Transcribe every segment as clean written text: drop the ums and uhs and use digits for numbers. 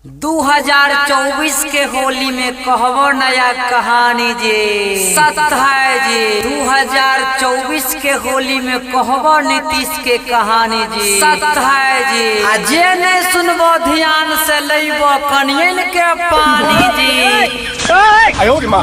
2024 के होली में कहबो नया कहानी जे सत्य है जी। 2024 के होली में कहबो नीतीश के कहानी जी सत्य है जी। आ जे नहीं सुनबो ध्यान से लेबो कनियन के पानी जी। 哎呦我的妈！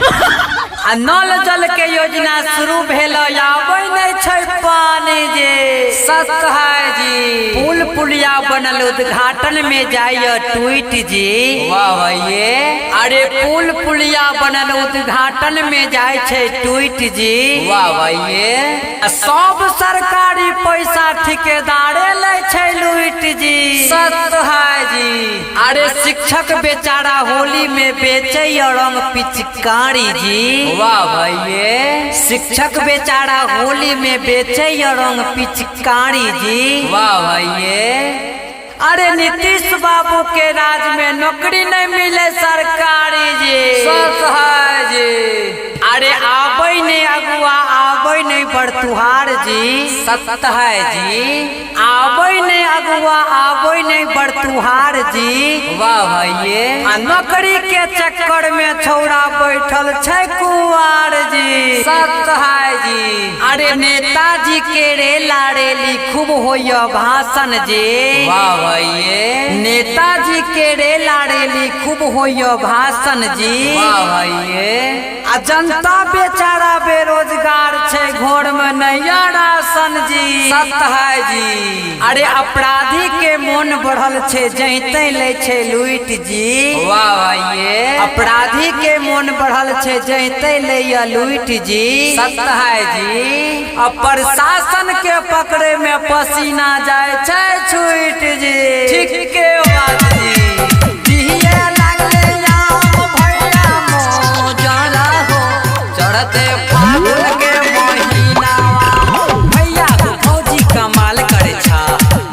आ नल जल के योजना शुरू भेल, आबै नहीं छै पानी जे सत्य है जी। पुल पुलिया बनल उद्घाटन में जाइए ट्वीट जी, वाह भैये। अरे पुल पुलिया बनल उद्घाटन में जाय छै ट्वीट जी, वाह भैये। आ सब सरकारी पैसा ठिकेदारे लै छै लूट जी, सत्य है जी। अरे शिक्षक बेचारा होली में बेचै रंग पिचकारी जी, वाह भैये। शिक्षक बेचारा होली में बेचै रंग पिचकारी जी, वाह भैये। अरे नीतीश बाबू के राज में नौकरी नहीं मिले सरकारी जी, सच है जी। अरे आबै नहीं अगुआ, आबै नहीं बरतुहार जी, सत्य है जी। आबै नहीं अगुआ, आबै नहीं बरतुहार जी, वाह भैये। आ नौकरी के चक्कर में छौड़ा बैठल छै कुआर जी, सत्य है जी। अरे नेताजी के रेला रेली खूब होइय भाषण जी, वाह भैये। नेताजी के रेला रेली खूब होइय भाषण जी, वाह भैये। आ जनता बेचारा बेरोजगार छै, घर में नैया राशन जी, सत्य है जी। अरे अपराधी के मोन बढ़ल छै, जैते लै छै लूट जी, वाह भैये। अपराधी के मोन बढ़ल छै, जैते लैया लूट जी, सत्य है जी। आ प्रशासन के पकड़े में पसीना जाय छै छूट जी, ठीक के बात जी। दिहिये लागले आम भैया मोजरा हो, चढ़ते फागुन के महीनावा। भैया हो भौजी कमाल करे छा,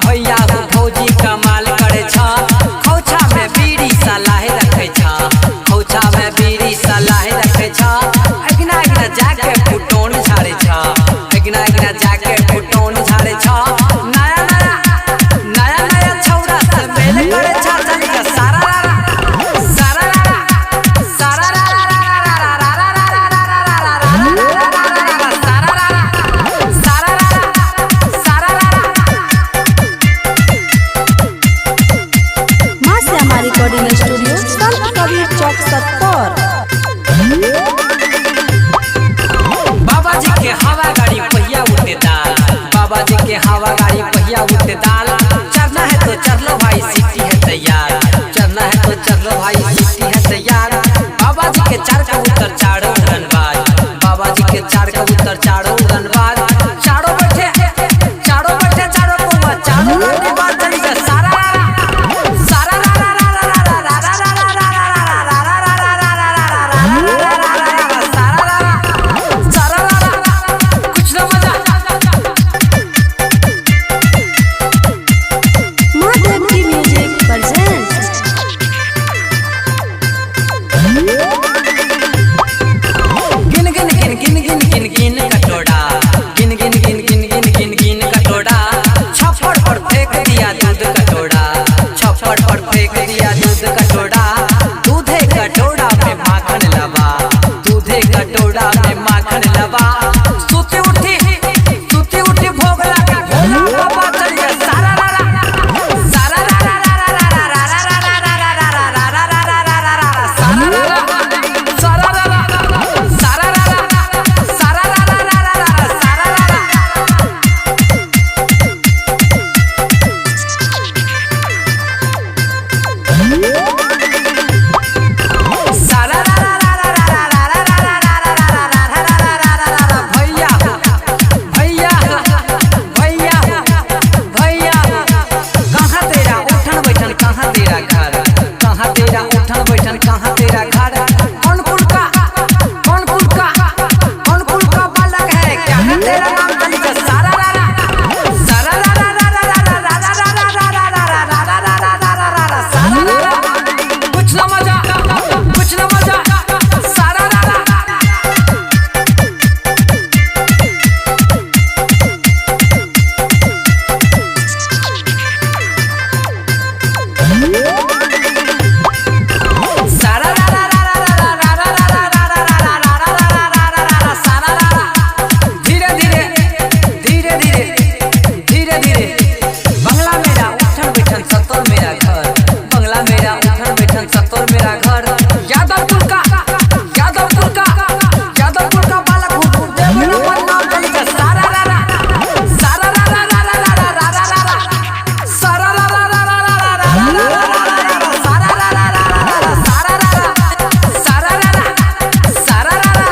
भैया हो भौजी कमाल करे छा। खोछा में बीड़ी सलाह रखे छा, खोछा में बीड़ी सलाह रखे छा। अगना अगना जाके फुटोन झाड़े छा, अगना अगना जाके फुटोन झाड़े छा। नया नया नया नया छौरा से मेल करे छा, तनिका सारा रा सारा रा सारा रा रा रा रा रा रा रा रा रा रा रा रा रा सारा रा सारा रा सारा रा। माँ श्यामा रिकॉर्डिंग स्टूडियो, संत कबीर चौक, सत्तर।